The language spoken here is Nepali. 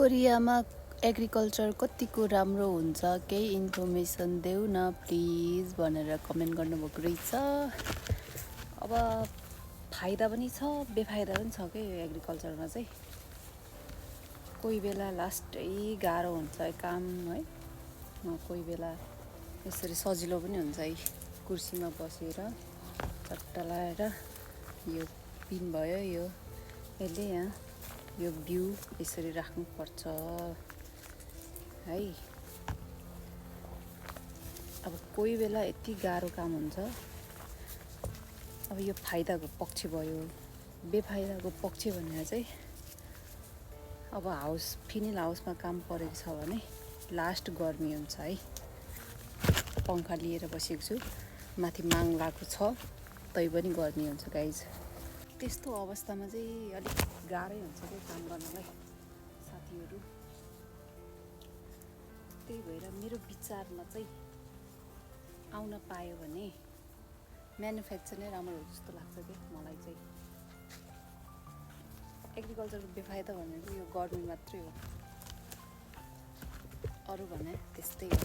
कोरियामा एग्रिकल्चर कतिको राम्रो हुन्छ केही इन्फर्मेसन देऊ न प्लिज भनेर कमेन्ट गर्नुभएको रहेछ। अब फाइदा पनि छ बेफाइदा पनि छ के यो एग्रिकल्चरमा चाहिँ। कोही बेला लास्टै गाह्रो हुन्छ काम है, कोही बेला यसरी सजिलो पनि हुन्छ है। कुर्सीमा बसेर चट्टा लाएर यो पिन भयो यो यसले यहाँ यो बिउ यसरी राख्नुपर्छ है। अब कोही बेला यति गाह्रो काम हुन्छ। अब यो फाइदाको पक्ष भयो, बेफाइदाको पक्ष भनेर चाहिँ अब फिनिल हाउसमा काम परेको छ भने लास्ट गर्मी हुन्छ है। पङ्खा लिएर बसेको छु, माथि माङ लगाएको छ तै पनि गर्मी हुन्छ गाइज। त्यस्तो अवस्थामा चाहिँ अलिक गाह्रै हुन्छ क्या काम गर्नलाई साथीहरू। त्यही भएर मेरो विचारमा चाहिँ आउन पायो भने म्यानुफ्याक्चर नै राम्रो हो जस्तो लाग्छ कि मलाई चाहिँ। एग्रिकल्चरको बेफाइदा भनेको यो गर्मी मात्रै हो, अरू भने त्यस्तै हो।